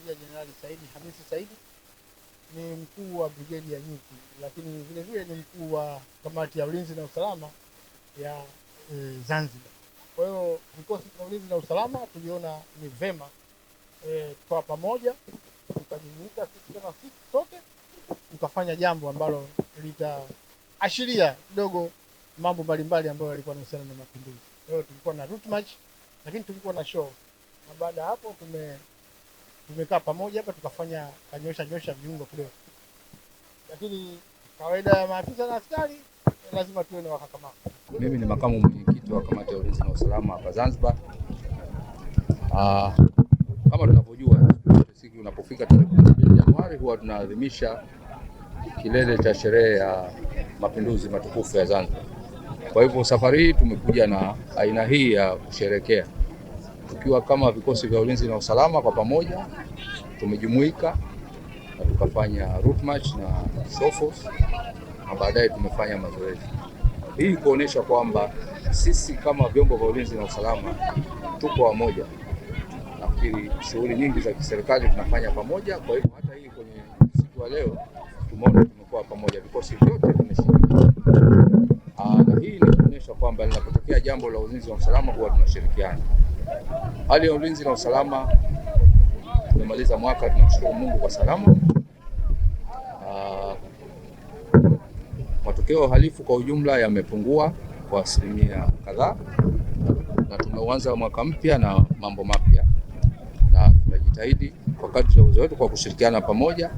Jenerali Saidi Hamisi Saidi ni mkuu wa brigedi ya Nyuki, lakini vile vile ni mkuu wa kamati ya ulinzi na usalama ya Zanzibar. Kwa hiyo vikosi vya ulinzi na usalama tuliona ni vema kwa pamoja tukajumuika sisi kama sisi sote tukafanya jambo ambalo litaashiria kidogo mambo mbalimbali ambayo yalikuwa yanahusiana na mapinduzi. Kwa hiyo tulikuwa na route march, lakini tulikuwa na show, na baada ya hapo tumekaa pamoja hapa tukafanya kanyosha nyosha viungo kidogo, lakini kawaida ya maafisa na askari lazima tuwe na wakakamavu. Mimi ni makamu mwenyekiti wa kamati ya ulinzi na usalama hapa Zanzibar. Kama tunavyojua siku unapofika tarehe 12 Januari huwa tunaadhimisha kilele cha sherehe ya mapinduzi matukufu ya Zanzibar. Kwa hivyo safari hii tumekuja na aina hii ya kusherekea tukiwa kama vikosi vya ulinzi na usalama kwa pamoja tumejumuika na tukafanya route march na sofos na baadaye tumefanya mazoezi. Hii kuonesha kwamba sisi kama vyombo vya ulinzi na usalama tuko wamoja. Nafikiri shughuli nyingi za kiserikali tunafanya pamoja, kwa hivyo hata hii kwenye siku ya leo tumeona tumekuwa pamoja, vikosi vyote vimeshiriki. Na hii ni kuonesha kwamba linapotokea jambo la ulinzi na usalama huwa tunashirikiana. Hali ya ulinzi na usalama, tumemaliza mwaka, tunamshukuru Mungu kwa salama. Matokeo ya uhalifu kwa ujumla yamepungua kwa asilimia kadhaa, na tumeuanza mwaka mpya na mambo mapya, na tunajitahidi kwa kadri ya uwezo wetu kwa kushirikiana pamoja.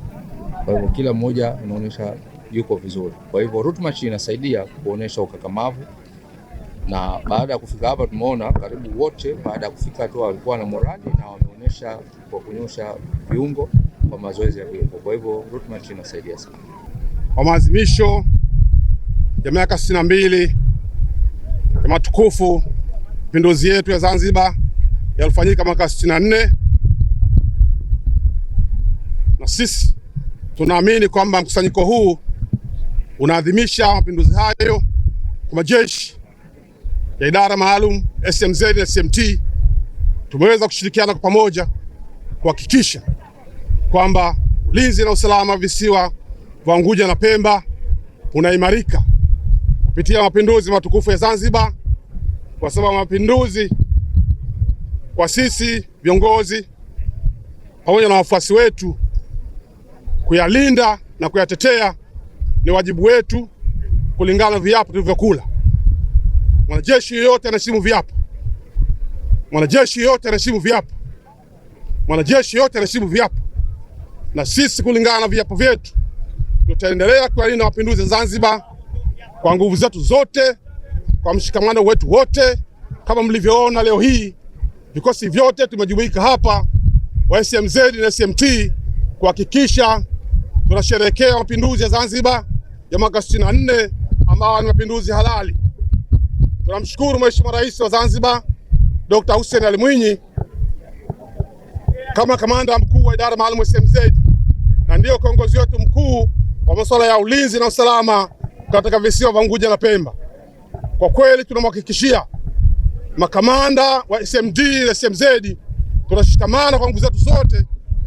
Kwa hivyo kila mmoja inaonyesha yuko vizuri. Kwa hivyo route march inasaidia kuonyesha ukakamavu, na baada ya kufika hapa tumeona karibu wote baada ya kufika tu walikuwa na morali na wameonyesha kwa kunyosha viungo kwa mazoezi ya viungo. Kwa hivyo route march inasaidia sana. Kwa maadhimisho ya miaka 62 ya matukufu mapinduzi yetu ya Zanzibar yalifanyika mwaka 64, na sisi tunaamini kwamba mkusanyiko huu unaadhimisha mapinduzi hayo kwa majeshi ya idara maalum SMZ na SMT. Tumeweza kushirikiana kwa pamoja kuhakikisha kwamba ulinzi na usalama visiwa vya Unguja na Pemba unaimarika kupitia mapinduzi matukufu ya Zanzibar, kwa sababu mapinduzi kwa sisi viongozi pamoja na wafuasi wetu kuyalinda na kuyatetea ni wajibu wetu kulingana na viapo tulivyokula. Mwanajeshi yoyote anaheshimu viapo, mwanajeshi yoyote anaheshimu viapo, mwanajeshi yoyote anaheshimu viapo, na sisi kulingana na viapo vyetu tutaendelea kuyalinda mapinduzi ya Zanzibar kwa nguvu zetu zote, kwa mshikamano wetu wote. Kama mlivyoona leo hii, vikosi vyote tumejumuika hapa wa SMZ na SMT kuhakikisha tunasherehekea mapinduzi ya Zanzibar ya mwaka 64 ambayo ni mapinduzi halali. Tunamshukuru Mheshimiwa Rais wa Zanzibar Dr. Hussein Ali Mwinyi kama kamanda mkuu wa idara maalum SMZ na ndiyo kiongozi wetu mkuu wa masuala ya ulinzi na usalama katika visiwa vya Unguja na Pemba. Kwa kweli tunamhakikishia makamanda wa SMD na SMZ tunashikamana kwa nguvu zetu zote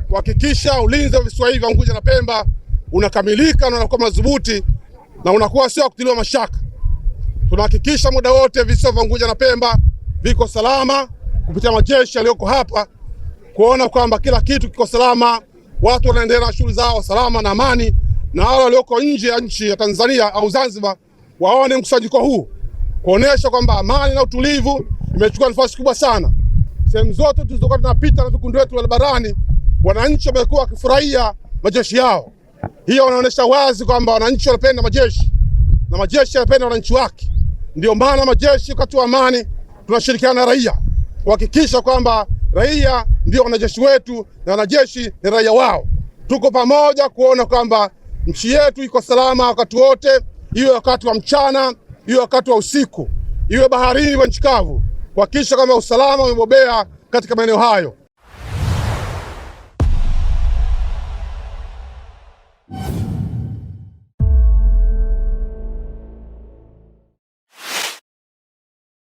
kuhakikisha ulinzi wa visiwa hivi vya Unguja na Pemba unakamilika na unakuwa madhubuti na unakuwa sio kutiliwa mashaka. Tunahakikisha muda wote visiwa vya Unguja na Pemba viko salama kupitia majeshi yaliyoko hapa, kuona kwamba kila kitu kiko salama, watu wanaendelea na shughuli zao salama na amani, na wale walioko nje ya nchi ya Tanzania au Zanzibar waone mkusanyiko huu kuonesha kwamba amani na utulivu imechukua nafasi kubwa sana. Sehemu zote tulizokuwa tunapita na vikundi wetu barabarani, wananchi wamekuwa wakifurahia majeshi yao. Hiyo wanaonyesha wazi kwamba wananchi wanapenda majeshi na majeshi yanapenda wananchi wake. Ndio maana majeshi wakati wa amani tunashirikiana na raia kuhakikisha kwamba raia ndio wanajeshi wetu na wanajeshi ni raia wao. Tuko pamoja kuona kwamba nchi yetu iko salama wakati wote. iwe wakati wa mchana, iwe wakati wa usiku, iwe baharini, iwe nchi kavu, kuhakikisha kwamba usalama umebobea katika maeneo hayo.